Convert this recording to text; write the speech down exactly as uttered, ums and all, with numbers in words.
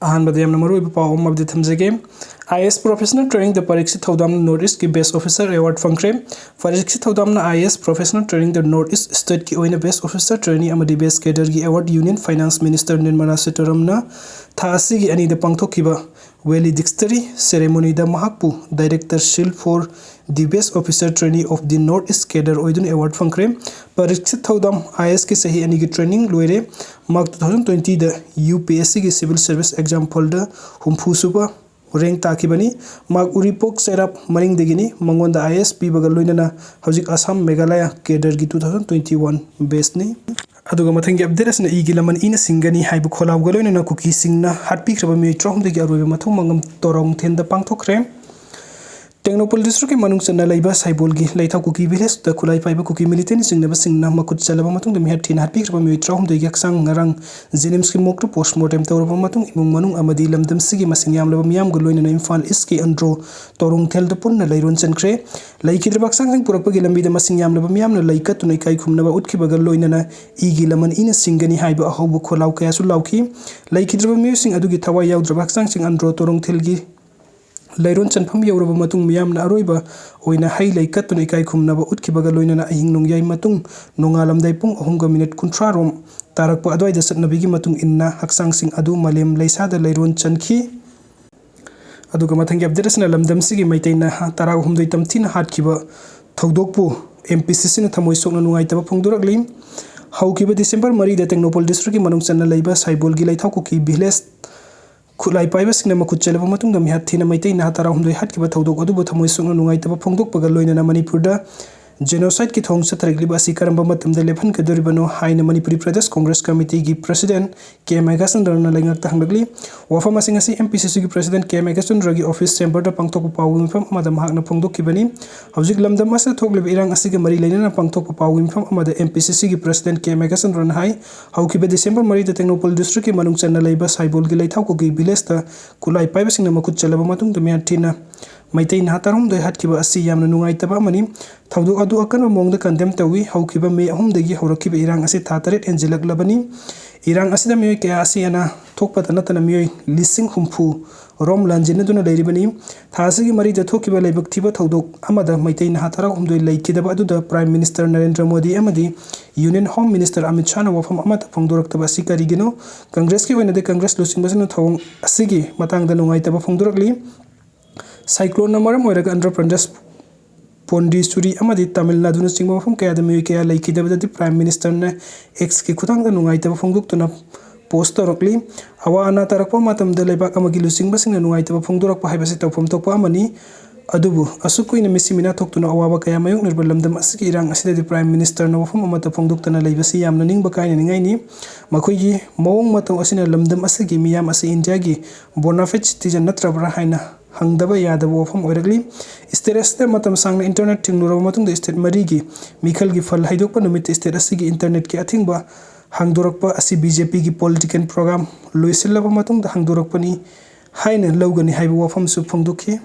ꯑꯍꯥꯟꯕꯗ ꯌꯥꯝꯅ ꯃꯔꯨꯑꯣꯏꯕ ꯄꯥꯎ ꯑꯃ ꯑꯞꯗꯦꯠ ꯊꯝꯖꯒꯦ꯫ I A S professional ꯇ꯭ꯔꯦꯅꯤꯡꯗ ꯄꯔꯤꯛꯁꯤꯠ ꯊꯧꯗꯥꯝꯅ north ꯏꯁꯀꯤ ꯕꯦꯁ ꯑꯣꯐꯤꯁꯥꯔ ꯑꯦꯋꯥꯔꯗ ꯐꯪꯈ꯭ꯔꯦ꯫ ꯄꯔꯤꯛꯁꯤꯠ ꯊꯧꯗꯥꯝꯅ I A S professional ꯇ꯭ꯔꯦꯅꯤꯡꯗ north east ꯁ꯭ꯇꯦꯠꯀꯤ ꯑꯣꯏꯅ ꯕꯦꯁ ꯑꯣꯐꯤꯁꯥꯔ ꯇ꯭ꯔꯦꯅꯤ ꯑꯃꯗꯤ ꯕꯦꯁ ꯀꯦꯗꯔꯒꯤ award union finance minister Nirmala ꯁꯤꯇꯥꯔꯥꯃꯟꯅ ꯊꯥ ꯑꯁꯤꯒꯤ ꯑꯅꯤꯗ ꯄꯥꯡꯊꯣꯛꯈꯤꯕ ꯋꯦꯂꯤꯗꯤꯛꯁꯇꯔꯤ ꯁꯦꯔꯦꯃꯣꯅꯤꯗ ꯃꯍꯥꯛꯄꯨ director seal for the best officer trainee of the north east cadre ꯑꯣꯏꯗꯨꯅ ꯑꯦꯋꯥꯔꯗ ꯐꯪꯈ꯭ꯔꯦ꯫ ꯄꯔꯤꯛꯁꯤꯠ ꯊꯧꯗꯥꯝ ꯑꯥꯏ ꯑꯦꯁꯀꯤ ꯆꯍꯤ ꯑꯅꯤꯒꯤ ꯇ꯭ꯔꯦꯅꯤꯡ ꯂꯣꯏꯔꯦ꯫ ꯃꯍꯥꯛ ꯇꯨ ꯊꯥꯎꯖꯟ ꯇ꯭ꯋꯦꯟꯇꯤꯗ ꯌꯨ ꯄꯤ ꯑꯦꯁ ꯁꯤꯒꯤ ꯁꯤꯚꯤꯜ ꯁꯔꯚꯤꯁ ꯑꯦꯛꯖꯥꯝ ꯐꯣꯜꯗ ꯍꯨꯝꯐꯨ ꯁꯨꯕ ꯔꯦꯡ ꯇꯥꯈꯤꯕꯅꯤ꯫ ꯃꯍꯥꯛ ꯎꯔꯤꯄꯣꯛ ꯆꯩꯔꯥꯞ ꯃꯔꯤꯡꯗꯒꯤꯅꯤ꯫ ꯃꯉꯣꯟꯗ ꯑꯥꯏ ꯑꯦ ꯑꯦꯁ ꯄꯤꯕꯒ ꯂꯣꯏꯅꯅ ꯍꯧꯖꯤꯛ ꯑꯁꯥꯝ ꯃꯦꯘꯥꯂꯌꯥ ꯀꯦꯗꯔꯒꯤ ꯇꯨ ꯊꯥꯎꯖꯟ ꯇ꯭ꯋꯦꯟꯇꯤ ꯋꯥꯟ ꯕꯦꯁꯅꯤ꯫ ꯑꯗꯨꯒ ꯃꯊꯪꯒꯤ ꯑꯞꯗꯦꯠ ꯑꯁꯤꯅ ꯏꯒꯤ ꯂꯃꯟ ꯏꯅ ꯁꯤꯡꯒꯅꯤ ꯍꯥꯏꯕ ꯈꯣꯜꯂꯥꯎꯒ ꯂꯣꯏꯅꯅ ꯀꯨꯀꯤꯁꯤꯡꯅ ꯍꯥꯠꯄꯤꯈ꯭ꯔꯕ ꯃꯤꯑꯣꯏ ꯇꯔꯥꯍꯨꯝꯗꯣꯏꯒꯤ ꯑꯔꯣꯏꯕ ꯃꯊꯧ ꯃꯉꯝ ꯇꯣꯔꯣꯡꯊꯦꯜꯗ ꯄꯥꯡꯊꯣꯛꯈ꯭ꯔꯦ꯫ ꯇꯦꯡꯅꯧꯄꯜ ꯗꯤꯁꯇ꯭ꯔꯤꯛꯀꯤ ꯃꯅꯨꯡ ꯆꯟꯅ ꯂꯩꯕ ꯁꯥꯏꯕꯣꯜꯒꯤ ꯂꯩꯊꯥꯎ ꯀꯨꯀꯤ ꯚꯤꯂꯦꯖꯇ ꯈꯨꯠꯂꯥꯏ ꯄꯥꯏꯕ ꯀꯨꯀꯤ ꯃꯤꯂꯤꯇꯦꯟꯁꯤꯡꯅꯕꯁꯤꯡꯅ ꯃꯈꯨꯠ ꯆꯜꯂꯕ ꯃꯇꯨꯡꯗ ꯃꯤꯍꯥꯠ ꯊꯤꯅ ꯍꯥꯠꯄꯤꯈ꯭ꯔꯕ ꯃꯤꯑꯣꯏ ꯇꯔꯥꯍꯨꯝꯗꯣꯏꯒꯤ ꯍꯛꯆꯥꯡ ꯉꯔꯥꯡ ꯖꯦꯅꯤꯝꯁꯀꯤ ꯃꯣꯔꯒꯇ ꯄꯣꯁꯃꯣꯔꯇꯦꯝ ꯇꯧꯔꯕ ꯃꯇꯨꯡ ꯏꯃꯨꯡ ꯃꯅꯨꯡ ꯑꯃꯗꯤ ꯂꯝꯗꯝꯁꯤꯒꯤ ꯃꯁꯤꯡ ꯌꯥꯝꯂꯕ ꯃꯤꯌꯥꯝꯒ ꯂꯣꯏꯅꯅ ꯏꯝꯐꯥꯜ ꯏꯁꯀꯤ ꯑꯟꯗ꯭ꯔꯣ ꯇꯣꯔꯣꯡꯊꯦꯜꯗ ꯄꯨꯟꯅ ꯂꯩꯔꯣꯟ ꯆꯟꯈ꯭ꯔꯦ꯫ ꯂꯩꯈꯤꯗ꯭ꯔꯕ ꯍꯛꯆꯥꯡꯁꯤꯡ ꯄꯨꯔꯛꯄꯒꯤ ꯂꯝꯕꯤꯗ ꯃꯁꯤꯡ ꯌꯥꯝꯂꯕ ꯃꯤꯌꯥꯝꯅ ꯂꯩ ꯀꯠꯇꯨꯅ ꯏꯀꯥꯏ ꯈꯨꯝꯅꯕ ꯎꯠꯈꯤꯕꯒ ꯂꯣꯏꯅꯅ ꯏꯒꯤ ꯂꯃꯟ ꯏꯅ ꯁꯤꯡꯒꯅꯤ ꯍꯥꯏꯕ ꯑꯍꯧꯕ ꯈꯣꯜꯂꯥꯎ ꯀꯌꯥꯁꯨ ꯂꯥꯎꯈꯤ꯫ ꯂꯩꯈꯤꯗ꯭ꯔꯕ ꯃꯤꯑꯣꯏꯁꯤꯡ ꯑꯗꯨꯒꯤ ꯊꯋꯥꯏ ꯌꯥꯎꯗ꯭ꯔꯕ ꯍꯛꯆꯥꯡꯁꯤꯡ ꯑꯟꯗ꯭ꯔꯣ ꯇꯣꯔꯣꯡꯊꯦꯜꯒꯤ ꯂꯩꯔꯣꯟ ꯆꯟꯐꯝ ꯌꯧꯔꯕ ꯃꯇꯨꯡ ꯃꯤꯌꯥꯝꯅ ꯑꯔꯣꯏꯕ ꯑꯣꯏꯅ ꯍꯩ ꯂꯩ ꯀꯠꯇꯨꯅ ꯏꯀꯥꯏ ꯈꯨꯝꯅꯕ ꯎꯠꯈꯤꯕꯒ ꯂꯣꯏꯅꯅ ꯑꯍꯤꯡ ꯅꯣꯡꯌꯥꯏ ꯃꯇꯨꯡ ꯅꯣꯡꯉꯥꯂꯝꯗꯥꯏ ꯄꯨꯡ ꯑꯍꯨꯝꯒ ꯃꯤꯅꯤꯠ ꯀꯨꯟꯊ꯭ꯔꯥ ꯔꯣꯝ ꯇꯥꯔꯛꯄ ꯑꯗꯨꯋꯥꯏꯗ ꯆꯠꯅꯕꯤꯒꯤ ꯃꯇꯨꯡ ꯏꯟꯅ ꯍꯛꯆꯥꯡꯁꯤꯡ ꯑꯗꯨ ꯃꯥꯂꯦꯝ ꯂꯩꯁꯥꯗ ꯂꯩꯔꯣꯟ ꯆꯟꯈꯤ꯫ ꯑꯗꯨꯒ ꯃꯊꯪꯒꯤ ꯑꯞꯗꯦꯠ ꯑꯁꯤꯅ ꯂꯝꯗꯝꯁꯤꯒꯤ ꯃꯩꯇꯩ ꯅꯍꯥ ꯇꯔꯥꯍꯨꯝꯗꯣꯏ ꯇꯝꯊꯤꯅ ꯍꯥꯠꯈꯤꯕ ꯊꯧꯗꯣꯛꯄꯨ ꯑꯦꯝ ꯄꯤ ꯁꯤ ꯁꯤꯅ ꯊꯃꯣꯏ ꯁꯣꯛꯅ ꯅꯨꯡꯉꯥꯏꯇꯕ ꯐꯣꯡꯗꯣꯔꯛꯂꯤ꯫ ꯍꯧꯈꯤꯕ ꯗꯤꯁꯦꯝꯕꯔ ꯃꯔꯤꯗ ꯇꯦꯡꯅꯧꯄꯜ ꯗꯤꯁꯇ꯭ꯔꯤꯛꯀꯤ ꯃꯅꯨꯡ ꯆꯟꯅ ꯂꯩꯕ ꯁꯥꯏꯕꯣꯜꯒꯤ ꯂꯩꯊꯥꯎ ꯀꯨꯀꯤ ꯚꯤꯂꯦꯖ ꯈꯨꯠꯂꯥꯏ ꯄꯥꯏꯕꯁꯤꯡꯅ ꯃꯈꯨꯠ ꯆꯜꯂꯕ ꯃꯇꯨꯡꯗ ꯃꯤꯍꯥꯠ ꯊꯤꯅ ꯃꯩꯇꯩ ꯅꯍꯥ ꯇꯔꯥꯍꯨꯝꯗꯣꯏ ꯍꯥꯠꯈꯤꯕ ꯊꯧꯗꯣꯛ ꯑꯗꯨꯕꯨ ꯊꯃꯣꯏ ꯁꯣꯛꯅ ꯅꯨꯡꯉꯥꯏꯇꯕ ꯐꯣꯡꯗꯣꯛꯄꯒ ꯂꯣꯏꯅꯅ ꯃꯅꯤꯄꯨꯔꯗ ꯖꯦꯅꯣꯁꯥꯏꯠꯀꯤ ꯊꯧꯑꯣꯡ ꯆꯠꯊꯔꯛꯂꯤꯕ ꯑꯁꯤ ꯀꯔꯝꯕ ꯃꯇꯝꯗ ꯂꯦꯞꯍꯟꯒꯗꯣꯔꯤꯕꯅꯣ ꯍꯥꯏꯅ ꯃꯅꯤꯄꯨꯔꯤ ꯄ꯭ꯔꯗꯦꯁ ꯀꯣꯡꯒ꯭ꯔꯦꯁ ꯀꯃꯤꯇꯤꯒꯤ ꯄ꯭ꯔꯁꯤꯗꯦꯟ ꯀꯦ ꯃꯦꯘꯥꯆꯟꯗ꯭ꯔꯅ ꯂꯩꯉꯥꯛꯇ ꯍꯪꯂꯛꯂꯤ꯫ ꯋꯥꯐꯝ ꯑꯁꯤꯡ ꯑꯁꯤ ꯑꯦꯝ ꯄꯤ ꯁꯤ ꯁꯤꯒꯤ ꯄ꯭ꯔꯁꯤꯗꯦꯟ ꯀꯦ ꯃꯦꯘꯥꯆꯟꯗ꯭ꯔꯒꯤ ꯑꯣꯐꯤꯁ ꯆꯦꯝꯕꯔꯗ ꯄꯥꯡꯊꯣꯛꯄ ꯄꯥꯎꯒꯤ ꯃꯤꯐꯝ ꯑꯃꯗ ꯃꯍꯥꯛꯅ ꯐꯣꯡꯗꯣꯛꯈꯤꯕꯅꯤ꯫ ꯍꯧꯖꯤꯛ ꯂꯝꯗꯝ ꯑꯁꯤꯗ ꯊꯣꯛꯂꯤꯕ ꯏꯔꯥꯡ ꯑꯁꯤꯒ ꯃꯔꯤ ꯂꯩꯅꯅ ꯄꯥꯡꯊꯣꯛꯄ ꯄꯥꯎꯒꯤ ꯃꯤꯐꯝ ꯑꯃꯗ ꯑꯦꯝ ꯄꯤ ꯁꯤ ꯁꯤꯒꯤ ꯄ꯭ꯔꯁꯤꯗꯦꯟ ꯀꯦ ꯃꯦꯘꯥꯆꯟꯗ꯭ꯔꯅ ꯍꯥꯏ, ꯍꯧꯈꯤꯕ ꯗꯤꯁꯦꯝꯕꯔ ꯃꯔꯤꯗ ꯇꯦꯡꯅꯧꯄꯜ ꯗꯤꯁꯇ꯭ꯔꯤꯛꯀꯤ ꯃꯅꯨꯡ ꯆꯟꯅ ꯂꯩꯕ ꯁꯥꯏꯕꯣꯜꯒꯤ ꯂꯩꯊꯥꯎ ꯀꯨꯀꯤ ꯚꯤꯂꯦꯖꯇ ꯈꯨꯠꯂꯥꯏ ꯄꯥꯏꯕꯁꯤꯡꯅ ꯃꯈꯨꯠ ꯆꯜꯂꯕ ꯃꯇꯨꯡꯗ ꯃꯤꯍꯥꯠ ꯊꯤꯅ ꯃꯩꯇꯩ ꯅꯍꯥ ꯇꯔꯥꯍꯨꯝꯗꯣꯏ ꯍꯥꯠꯈꯤꯕ ꯑꯁꯤ ꯌꯥꯝꯅ ꯅꯨꯡꯉꯥꯏꯇꯕ ꯑꯃꯅꯤ꯫ ꯊꯧꯗꯣꯛ ꯑꯗꯨ ꯑꯀꯟꯕ ꯃꯑꯣꯡꯗ ꯀꯟꯗꯦꯝ ꯇꯧꯏ꯫ ꯍꯧꯈꯤꯕ ꯃꯦ ꯑꯍꯨꯝꯗꯒꯤ ꯍꯧꯔꯛꯈꯤꯕ ꯏꯔꯥꯡ ꯑꯁꯤ ꯊꯥ ꯇꯔꯦꯠ ꯍꯦꯟꯖꯤꯜꯂꯛꯂꯕꯅꯤ꯫ ꯏꯔꯥꯡ ꯑꯁꯤꯗ ꯃꯤꯑꯣꯏ ꯀꯌꯥ ꯑꯁꯤ ꯑꯅꯥ ꯊꯣꯛꯄꯇ ꯅꯠꯇꯅ ꯃꯤꯑꯣꯏ ꯂꯤꯁꯤꯡ ꯍꯨꯝꯐꯨ ꯔꯣꯝ ꯂꯥꯟꯖꯦꯟꯅꯗꯨꯅ ꯂꯩꯔꯤꯕꯅꯤ꯫ ꯊꯥ ꯑꯁꯤꯒꯤ ꯃꯔꯤꯗ ꯊꯣꯛꯈꯤꯕ ꯂꯥꯏꯕꯛ ꯊꯤꯕ ꯊꯧꯗꯣꯛ ꯑꯃꯗ ꯃꯩꯇꯩ ꯅꯍꯥ ꯇꯔꯥꯍꯨꯝꯗꯣꯏ ꯂꯩꯈꯤꯗꯕ ꯑꯗꯨꯗ Prime Minister ꯅꯔꯦꯟꯗ꯭ꯔ ꯃꯣꯗꯤ ꯑꯃꯗꯤ Union Home Minister ꯑꯃꯤꯠ ꯁꯥꯍꯅ ꯋꯥꯐꯝ ꯑꯃꯠꯇ ꯐꯣꯡꯗꯣꯔꯛꯇꯕ ꯑꯁꯤ ꯀꯔꯤꯒꯤꯅꯣ? ꯀꯪꯒ꯭ꯔꯦꯁꯀꯤ ꯑꯣꯏꯅꯗꯤ ꯀꯪꯒ꯭ꯔꯦꯁ ꯂꯨꯆꯤꯡꯕꯁꯤꯡꯅ ꯊꯧꯑꯣꯡ ꯑꯁꯤꯒꯤ ꯃꯇꯥꯡꯗ ꯅꯨꯡꯉꯥꯏꯇꯕ ꯐꯣꯡꯗꯣꯔꯛꯂꯤ꯫ ꯁꯥꯏꯀ꯭ꯂꯣꯟꯅ ꯃꯔꯝ ꯑꯣꯏꯔꯒ ꯑꯟꯙ꯭ꯔ ꯄ꯭ꯔꯗꯦꯁ, ꯄꯣꯟꯗꯤꯆꯨꯔꯤ ꯑꯃꯗꯤ ꯇꯥꯃꯤꯜ ꯅꯥꯗꯨꯅꯆꯤꯡꯕ ꯃꯐꯝ ꯀꯌꯥꯗ ꯃꯤꯑꯣꯏ ꯀꯌꯥ ꯂꯩꯈꯤꯗꯕꯗꯗꯤ Prime Minister ꯅ X ꯀꯤ ꯈꯨꯠꯊꯥꯡꯗ ꯅꯨꯡꯉꯥꯏꯇꯕ ꯐꯣꯡꯗꯣꯛꯇꯨꯅ post ꯇꯧꯔꯛꯂꯤ꯫ ꯑꯋꯥ ꯑꯅꯥ ꯇꯥꯔꯛꯄ ꯃꯇꯝꯗ ꯂꯩꯕꯥꯛ ꯑꯃꯒꯤ ꯂꯨꯆꯤꯡꯕꯁꯤꯡꯅ ꯅꯨꯡꯉꯥꯏꯇꯕ ꯐꯣꯡꯗꯣꯔꯛꯄ ꯍꯥꯏꯕꯁꯤ ꯇꯧꯐꯝ ꯊꯣꯛꯄ ꯑꯃꯅꯤ꯫ ꯑꯗꯨꯕꯨ ꯑꯁꯨꯛ ꯀꯨꯏꯅ ꯃꯤꯁꯤ ꯃꯤꯅꯥ ꯊꯣꯛꯇꯨꯅ ꯑꯋꯥꯕ ꯀꯌꯥ ꯃꯥꯌꯣꯛꯅꯔꯤꯕ ꯂꯝꯗꯝ ꯑꯁꯤꯒꯤ ꯏꯔꯥꯡ ꯑꯁꯤꯗꯗꯤ Prime Minister ꯅ ꯋꯥꯐꯝ ꯑꯃꯠꯇ ꯐꯣꯡꯗꯣꯛꯇꯅ ꯂꯩꯕꯁꯤ ꯌꯥꯝꯅ ꯅꯤꯡꯕ ꯀꯥꯏꯅꯅꯤꯡꯉꯥꯏꯅꯤ꯫ ꯃꯈꯣꯏꯒꯤ ꯃꯑꯣꯡ ꯃꯇꯧ ꯑꯁꯤꯅ ꯂꯝꯗꯝ ꯑꯁꯤꯒꯤ ꯃꯤꯌꯥꯝ ꯑꯁꯤ ꯏꯟꯗꯤꯌꯥꯒꯤ bona fide citizen ꯅꯠꯇ꯭ꯔꯕ꯭ꯔꯥ ꯍꯥꯏꯅ ꯍꯪꯗꯕ ꯌꯥꯗꯕ ꯋꯥꯐꯝ ꯑꯣꯏꯔꯛꯂꯤ꯫ State ꯑꯁꯤꯗ ꯃꯇꯝ ꯁꯥꯡꯅ internet ꯊꯤꯡꯂꯨꯔꯕ ꯃꯇꯨꯡꯗ state ꯃꯔꯤꯒꯤ ꯃꯤꯈꯜꯒꯤ ꯐꯜ ꯍꯥꯏꯗꯣꯛꯄ ꯅꯨꯃꯤꯠꯇ state ꯑꯁꯤꯒꯤ internet ꯀꯤ ꯑꯊꯤꯡꯕ ꯍꯥꯡꯗꯣꯔꯛꯄ ꯑꯁꯤ B J P ꯒꯤ political program ꯂꯣꯏꯁꯤꯜꯂꯕ ꯃꯇꯨꯡꯗ ꯍꯥꯡꯗꯣꯔꯛꯄꯅꯤ ꯍꯥꯏꯅ ꯂꯧꯒꯅꯤ ꯍꯥꯏꯕ ꯋꯥꯐꯝꯁꯨ ꯐꯣꯡꯗꯣꯛꯈꯤ꯫